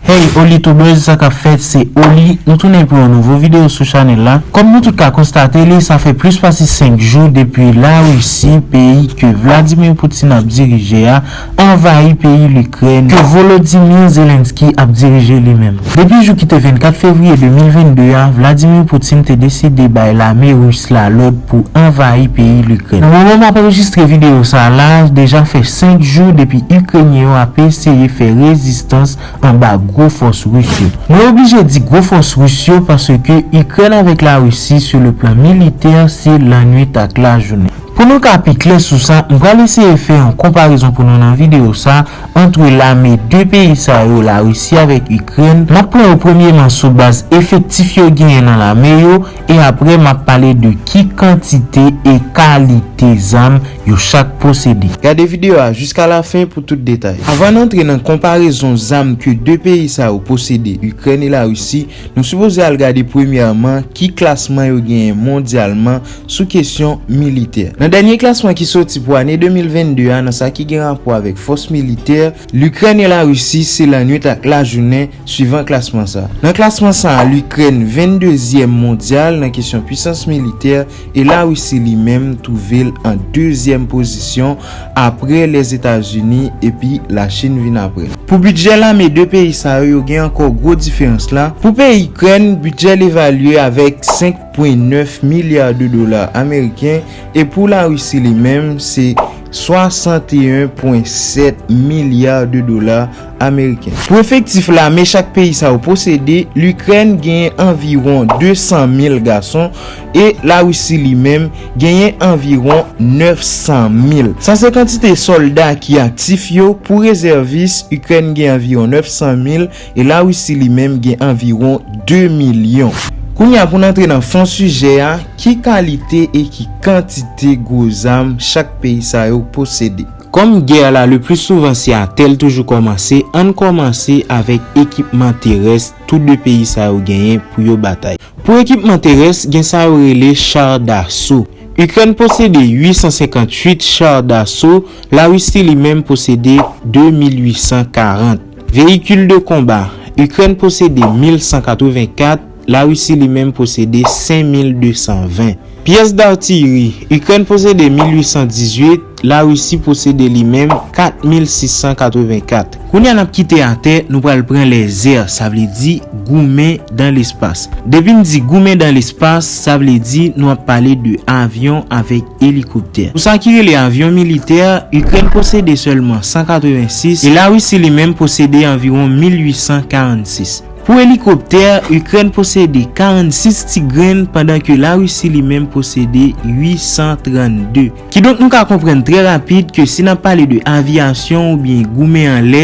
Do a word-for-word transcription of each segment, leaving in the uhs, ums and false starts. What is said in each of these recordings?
Hey Oli Tubers, sa k ap fèt? Se Oli. Nou tounen pou yon nouvo videyo sou chanèl la. Kòm nou tout ka konstate li, sa fè plis pase senk jou depi Larisi, peyi ke Vladimir Putin ap dirije a, anvayi peyi Likrèn ke Volodymyr Zelensky ap dirije li menm. Depi jou ki te vennkat fevriye de mil vennde a, Vladimir Putin te deside bay lame ris la lòd pou anvayi peyi Likrèn. Nan moman m ap anrejistre videyo sa a la, deja fè senk jou depi Ikrenyen yo ap eseye fè rezistans anba gwo fòs ris yo. Mwen oblije di gwo fòs ris yo paske Ikrèn avèk Larisi, sou le plan militè, se lannwit ak lajounen. Pou nou ka pi klè sou sa, m pral eseye fè yon konparezon pou nou nan videyo sa ant lame de peyi sa yo, Larisi avèk Ikrèn. M ap pran yo premyeman sou baz efektif yo genyen nan lame yo, e apre m ap pale de ki kantite e kalite zam yo chak posede. Gade videyo a jiska lafen pou tout detay. Anvan n antre nan konparezon zam ke de peyi sa yo posede, Ikrèn e Larisi, nou sipoze al gade premyèman ki klasman yo genyen mondyalman sou kesyon militè. Nan dènye klasman ki soti pou ane de mil vennde a, nan sa ki gen rapò avèk fòs militè, Likrèn e Larisi se lannwit ak lajounen, swivan klasman sa. Nan klasman sa, Likrèn venndezyèm mondyal nan kesyon pwisans militè, e Larisi li menm twouve l an dezyèm pozisyon apre Lèzetazini epi Lachin vin apre. Pou bidjè lame de peyi sa yo, yo gen ankò gwo diferans la. Pou peyi Ikrèn, bidjè l evalye avèk senk pwen nèf milya de dola ameriken, e pou Larisi li menm, se swasanteyen pwen sèt milya de dola ameriken. Pou efektif lame chak peyi sa yo posede, Likrèn genyen anviwon de san mil gason e Larisi li menm genyen anviwon nèf san mil. Sa se kantite sòlda ki aktif yo. Pou rezèvis, Ikrèn gen anviwon nèf san mil e Larisi li menm gen anviwon de milyon. Kounye a, pou n antre nan fon sijè a, ki kalite e ki kantite gwo zam chak peyi sa yo posede? Kòm gè la le pli souvan se atè l toujou kòmanse, ann kòmanse avèk ekipman terès tou de peyi sa yo genyen pou yo batay. Pou ekipman terès, gen sa yo rele char daso. Ikrèn posede uit san senkantuit char daso, Larisi li menm posede de mil uit san karant. Veyikil de konba, Ikrèn posede mil san katrevenkat, Larisi li menm posede senk mil de san ven. Pyès d'artillerie, Ikrèn posede mil uit san dizuit, Larisi posede li menm kat mil sis san katrevenkat. Kounye a n ap kite atè, nou pral pran lèzè, sa vle di goumen dan lespas. Depi n di goumen dan lespas, sa vle di nou ap pale de avyon avèk elikoptè. Pou sa ki rele avyon militè, Ikrèn posede sèlman san katrevensis e Larisi li menm posede anviwon mil uit san karannsis. Pou elikoptè, Ikrèn posede karannsis ti grenn, pandan ke Larisi li menm posede uit san trannde. Kidonk, nou ka konprann trè rapid ke si n ap pale de aviyasyon oubyen goumen anlè,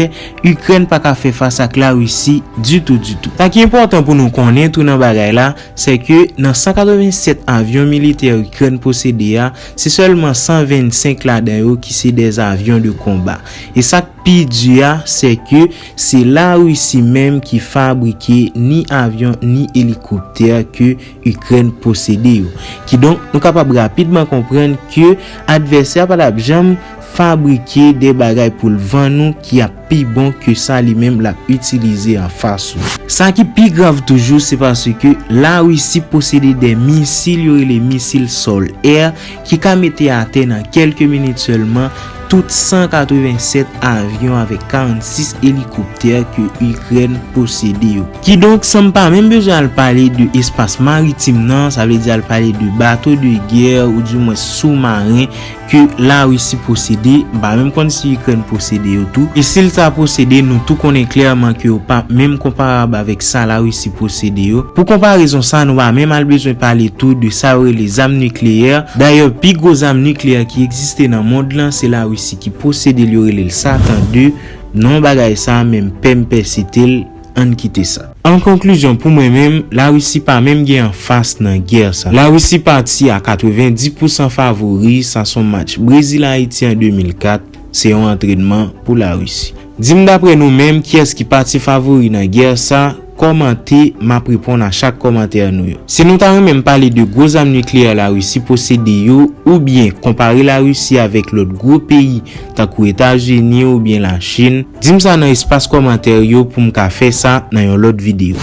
Ikrèn pa ka fè fas ak Larisi ditou, ditou. Sa ki enpòtan pou nou konnen tou nan bagay la, se ke nan san katrevennsèt avyon militè Ikrèn posede a, se sèlman san vennsenk ladan yo ki se dè avyon de konba. E sa k pi di a, se ke se Larisi menm ki fabrike ni avyon ni elikoptè ke Ikrèn posede yo. Kidonk, nou kapab rapidman konprann ke advèsè a pa t ap janm fabrike de bagay pou l vann ou ki ap pi bon ke sa li menm l ap itilize anfas ou. Sa ki pi grav toujou, se paske Larisi posede de misil yo rele misil sòl-è ki ka mete atè nan kèlke minit sèlman tout san katrevennsèt avyon avèk karannsis elikoptè ke Ikrèn posede yo. Kidonk, san m pa menm bezwen al pale de espas maritim nan, sa vle di al pale de bato de gè oudimwens soumaren ke Larisi posede, m pa menm konn si Ikrèn posede yo tou. E si l ta posede, nou tou konnen klèman ke yo pa menm konparab avèk sa Larisi posede yo. Pou konparezon sa, nou pa menm al bezwen pale tou de sa yo rele zam nikleyè. Dayè, pi gwo zam nikleyè ki egziste nan mond lan, se Larisi ki posede l, yo rele l Satan de. Non bagay sa, menm pè m pè site l, ann kite sa. An konklizyon, pou mwen menm, Larisi pa menm gen anfas nan gè sa. Larisi pati a katrevenndis pousan favori, sa se yon match Brezil-Ayiti an de mil kat, se yon antrènman pou Larisi. Di m, daprè nou menm, kiyès ki pati favori nan gè sa? kòmante, m ap reponn a chak kòmantè nou yo. Si nou ta renmen m pale de gwo zam nikleyè Larisi posede yo, oubyen konpare Larisi avèk lòt gwo peyi, tankou Etazini oubyen Lachin, di m sa nan espas kòmantè yo pou m ka fè sa nan yon lòt videyo.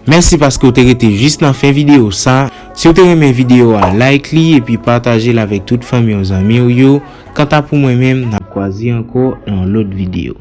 Mèsi paske w te rete jis nan fen videyo sa. Si w te renmen videyo a, like li epi pataje l avèk tout fanmi w, zanmi w yo. Kanta pou mwen menm, n ap kwaze ankò nan yon lòt videyo.